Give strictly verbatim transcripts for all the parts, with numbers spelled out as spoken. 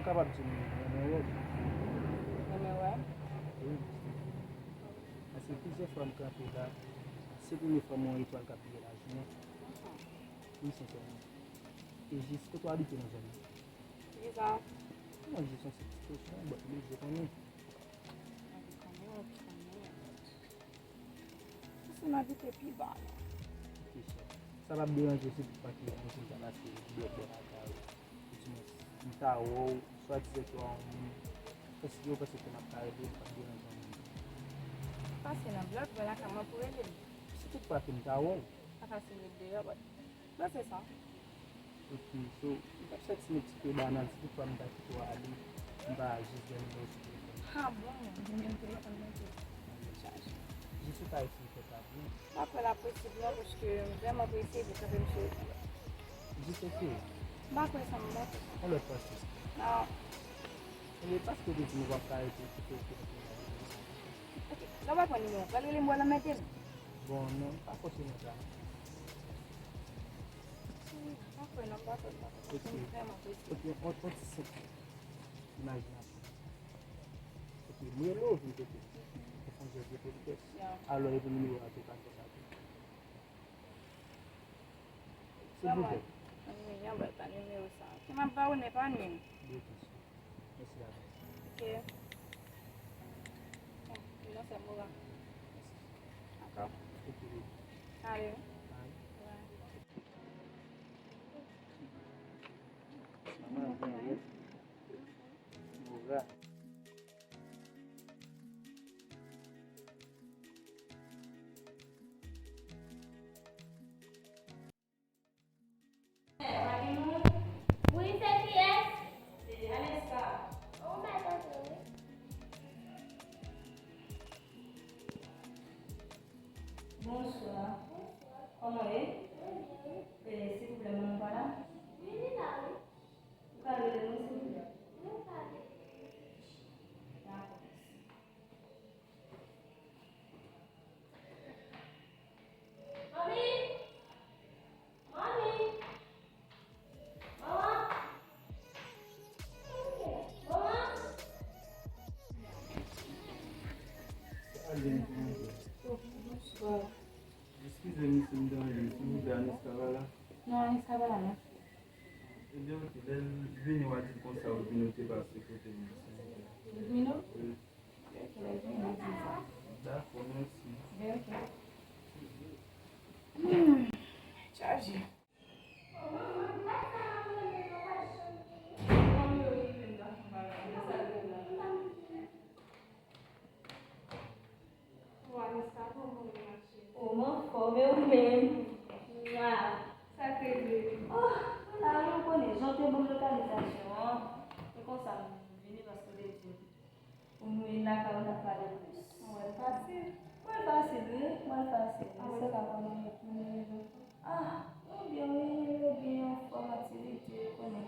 Kapab di m renmen wè w. Renmen wè? Wi. Paske plizyè fwa m kanpe la, se premye fwa m wè yon etwal k ap briye lajounen. Wi, sensèman. E jis, kote w abite nan zòn nan? Kisa? Non, jis yon ti kesyon, bon, m bezwen konnen. Mwen te konnen, mwen te konnen. Paske m abite pi ba la. Ok, chè. Sa p ap deranje w si toutfwa ke yon jou m ta pase bò, bò lakay ou, ou di mwen, m ta wè w, swadizan ke w a yon moun, èske w panse ke m ap ka rele w, m p ap deranje w menm? Pase nan blòk, bò lakay mwen pou rele m. Si toutfwa ke m ta wè w. Pa fasil ret deyò, but Mwen se sa. Ok, so, m t ap chèche yon ti pe banal, si toutfwa m ta kite w ale, m pa jis gen nimewo sou telefòn. Ah bon, gen nimewo telefòn mwen tou. Mwen gen chaje. Jis ou ka eseye fè sa pou mwen. M pa kwè l ap posib non, paske m vrèman prese, vin kanpe m sou wout la. Jis eseye. M pa kwè sa, m pa kwè sa. Yon lòt fwa, sis. Non. E paske w te di m ou p ap ka rete, kite w kite m ale. Ok, lè w pa pran nimewo, pral rele m, w al anmède m. Bon, non, pa fòse mwen sa. Pa kwè non, pa kwè, pa kwè. Ok. Mwen vrèman prese. Ok, on, on ti senp imajinasyon. Ok, m rele w vin kote. Ou fon jèl de politès. Ya. Alò, epi nimewo a tou ka fè sa tou. Silvouplè. Anmwey, anmwey, pa nimewo sa. Ke m ap ba w, men pa nimewo. Byen, mèsi. Mèsi davans. Ok. Bon, non, se mou la. Dakò. Ok, baby. Ale. Bye. Bye. Mwen, mwen, mwen. Mou la. Wi, se kiyès? Se Aleska. Ou mèt antre, wi. Bonswa. Bonswa. Kòman w ye? Mwen byen, wi. E, silvouplè, manman w pa la? Wi, li la, wi. Ou ka rele non, silvouplè? Mwen pa rele. Dakò, mèsi. Manmi! Manmi! Manman! Manman! Eskize m si m deranje, silvouplè, Aniska pa la? Non, Aniska pa la, non. Ebyen, ok, lè l vini, w a di l konsa, Rudmino te pase kote m, silvouplè. Rudmino? Wi. Ok, lè l vini, di l sa. Dakò, mèsi. Ebyen, ok. Hmm, chaje. Vanessa, kòman w ye, ma chérie? O, m anfòm, e ou menm? Mwa. Sa k rive? O, m la wi, ou konnen, jan w te ban m lokalizasyon an, e konsa m vini paske w te di m pou nou ye lakay ou n ap pale plis. Mwen wè l fasil. Mwen wè l fasil, wi, mwen wè l fasil. Apre sa, kòman nou ye, nou ye jan? Ah, nou byen, wi, nou byen anfòm, aktivite, ou konnen.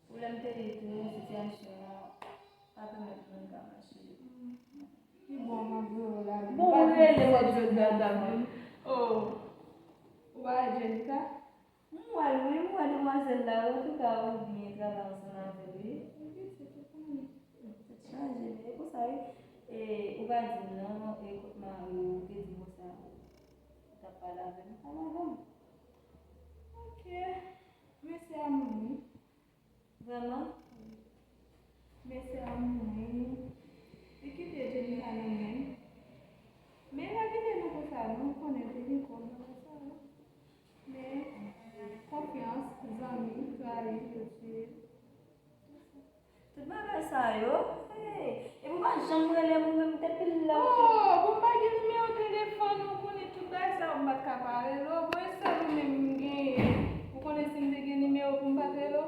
Pwoblèm te ye tou, sitiyasyon an pa pèmèt moun ka mache. Ki bon, m ap jwe w la. Bon, ou rele w ap jwe dada, men. Oh. Ou pa wè Jenica? M wè l, wi, m wè demwazèl la, wi, antouka, ou byen travay ansanm avè l, wi. Wi, se tou konnen. Tèt chaje, men e konsa, wi. E, ou pa di m non, e kot mari w, ou te di konsa, ou t ap pale avè m, pale avè m. Ok. Men se amoun, wi. Vrèman? Men se amoun, wi. Li kite Jenica nan men m. Men l pa kite nou konsa, non, ou konnen Jenica, bagay sa yo. Men, konfyans, zanmi, trayi, yo tiye. Tout bagay sa yo, hey, epi w pa janm rele m, ou menm depi lè w te. Oh, bon, m pa gen nimewo telefòn ou, konnen tout bagay sa yo, m pa t ka pa rele w. Bon, e sèl ou menm m genyen. Ou konnen si m te gen nimewo pou m pa t rele w,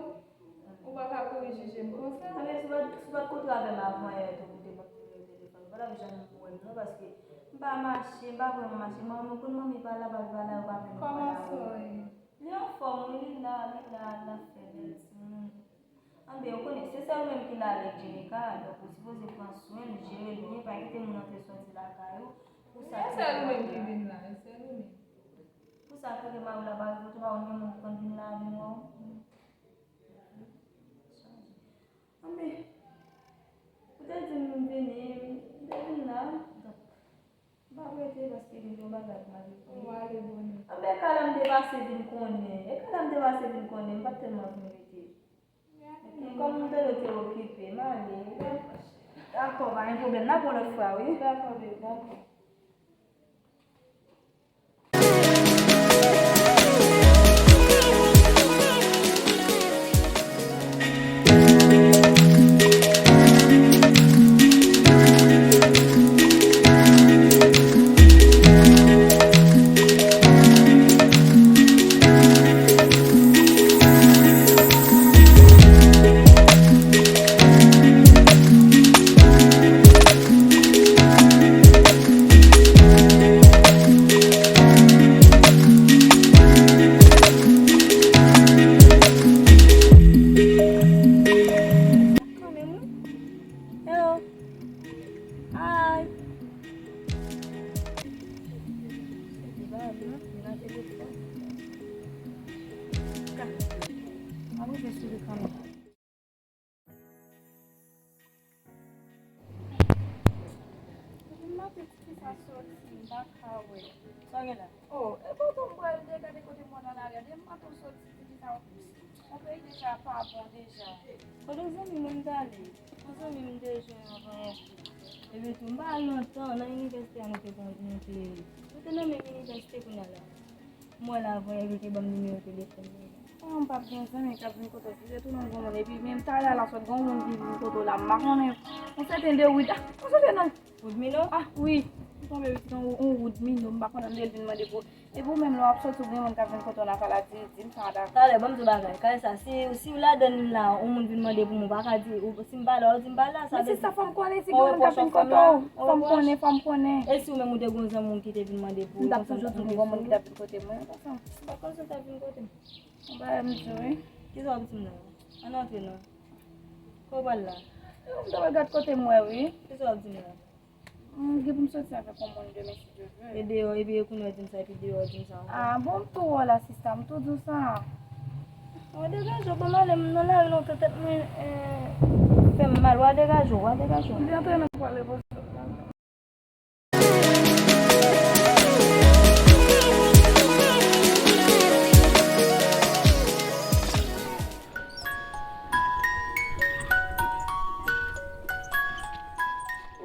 ou pa ka kouri jije m konsa. Sa vle di, si w pa t, si w pa t kontre avè m avan yè, tou, ou te konn nimewo telefòn, ou pa t ap janm wè m non, paske m pa mache, m pa vrèman mache. Manmi, ou konn manmi pa la, pa, pa la, yo pa menm pale avè m. Li anfòm, wi, li la, li la, l ap fè bèl timoun. Anben, ou konnen, se sèl ou menm ki la avèk Jenica, donk ou sipoze pran swen l, jere l byen, pa kite moun antre sòti lakay ou. Pou sa, e sèl ou menm ki vin la, e sèl ou menm. Pou sa, kote mari w la pa rive, ou tou pa konn gen moun ki konn vin la avè w. Chanje. Anben, ou te di m vini, m te vin la. Donk, m pa p rete paske gen yon bagay pou m ale fè. Ou ale bonè. Anben, kay la m te pase vin konnen. E kay la m te pase vin konnen, m pa t tèlman vin rete. Kòm m te, te okipe, m ale. Dakò, pa gen pwoblèm. N ap wè lòt fwa, wi. Dakò, babe, dakò. Hello. Hi. Depi maten ti fi sa soti, m pa ka wè. Sa gen la? Oh, e poto m pral de gade kote m wè nan lari a. Depi maten w soti, ti fi sa, yon peyi deja pa bon deja. Kote zanmi mwen m t ale? Yon zanmi m te jwenn avan yè. Epi tou, m pa al lontan, nan inivèsite a nou te kon-, nou te, nou te nan menm inivèsite kounye a la. M wè l avan yè, epi l te ban m nimewo telefòn li. Oh, m p ap gen zanmi k ap vin kote w, si se tou nan granmoun. Epi menm talè a la sot gen yon moun ki vin kote w la, m pa konnen. Yon sèten de Wid, ah, yon sèten non. Woodmino? Ah, wi. M tonbe pitit yon, yon Woodmino, m pa konnen lè l vin mande pou. Epi ou menm lè w ap soti, ou gen moun k ap vin kote w nan kay la, di, di m sa a dakò. Talè, ban m di w bagay. Kay sa, si, si w ladann la, yon moun vin mande pou mwen, ou pa ka di, ou, si m pa la, ou di m pa la, sa vle di. Men se sa, fò m konnen si gen moun k ap vin kote w. Fò m konnen, fò m konnen. E si ou menm ou te gen yon zanmi w ki te vin mande pou ou, m t ap toujou di w gen yon moun ki t ap vin kote mwen, konsa. M pa konn si w t ap vin kote m. Yon bagay m di w, wi. Kisa w ap di m la? Ann antre non. Kote w pral la? M ta pral gad kote m wè, wi. Kisa w ap di m la? M gen pou m soti avèk yon moun demen, si Dye vle. E deyò, epi e kounye w di m sa, epi deyò w di m sa ankò. Ah, bon, m tou wè w la, sista, m tou di w sa. Mwen degaje w, ban m ale, m nan lari lontan, tèt mwen, eh, fè m mal, w a degaje w, w a degaje w. M te antre nan pale pou sa.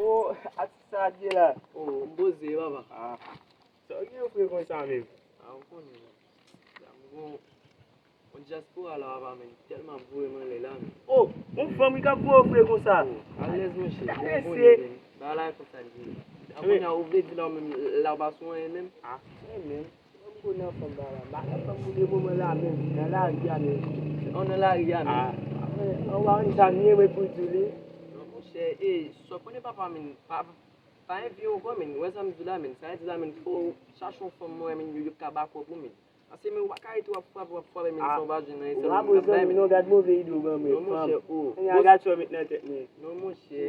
Oh, atis sa a t gen la. Oh, m poze, papa. Ah. Sa w gen fre konsa menm? Ah, ou konnen, la. La, m gon yon dyaspora la, papa, men tèlman ap voye m anlè la, men. Oh, yon fanm wi k ap voye w fre konsa. Oh, alèz, monchè. Ou konnen, men. Bagay la konsa l ye. Kounye a, ou vle di la, ou menm, la, ou pa sou anyen menm? Ah, mwen menm. Mwen m konnen fanm pa la. M pa nan fanm pou de moman la menm. Nan lari a menm. Oh, nan lari a menm. Ah, anwa, ann sa m ye mwen pou di w li. Non, monchè, e, sa w konnen papa, men, pa, pa envye w ankò, men. Ou wè sa m di w la, men. Sa vle di la, men, fò w chache yon fanm, mwen, men, yo, yo ka ba kòb ou, men. Paske, men, ou pa ka rete w ap frape, w ap frape, men, san w pa jwenn anyen, sèl ou menm k ap bay, men. Ou pa bezwen, non, gad move ide w ban mwen, fanm. Non, monchè, oh. Kounye a gad sa w met nan tèt mwen. Non, monchè.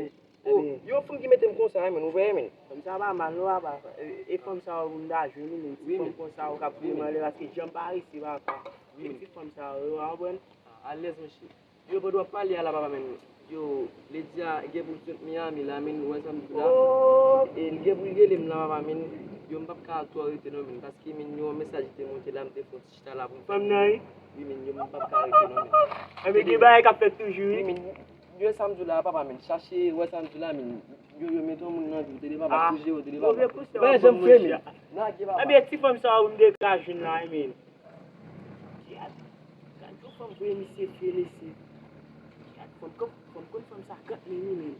Oh, yo fanm ki mete m konsa, men, ou wè, men. Fanm sa pa mal, non, papa. E, e fanm sa yo, m ta jwenn li, men, ti fanm konsa yo k ap voye m anlè, paske jan m parese, papa. E ti fanm sa yo, ou konprann? Alèz, monchè. Yo, pandan w ap pale a la, papa, men, yo, Lydia gen pou l sot Miami la, men, ou wè sa m di w la? Oh. E l gen pou l rele m la, papa, men, yo, m p ap ka twò rete non, men, paske, men, yon mesaj ki te monte la, m te fè yon ti chita la pou m fè. Fanm nan, wi? Wi, men, yo, m p ap ka rete non, men. Enben, gen bagay k ap fèt toujou, wi. Wi, men, yo, sa m di w la, papa, men, chache, wè sa m di w la, men, yo, yo, mete yon moun nan vi w, tande, papa, pou jere w, tande, papa. Bagay jan m fè, men. Lage, papa. Enben, ti fanm sa a, ou m te ka jwenn la, wi, men. Gad, gad yon fanm voye misye fye, mesye. Gad, fanm, fanm konn fanm sa gad men wi, men.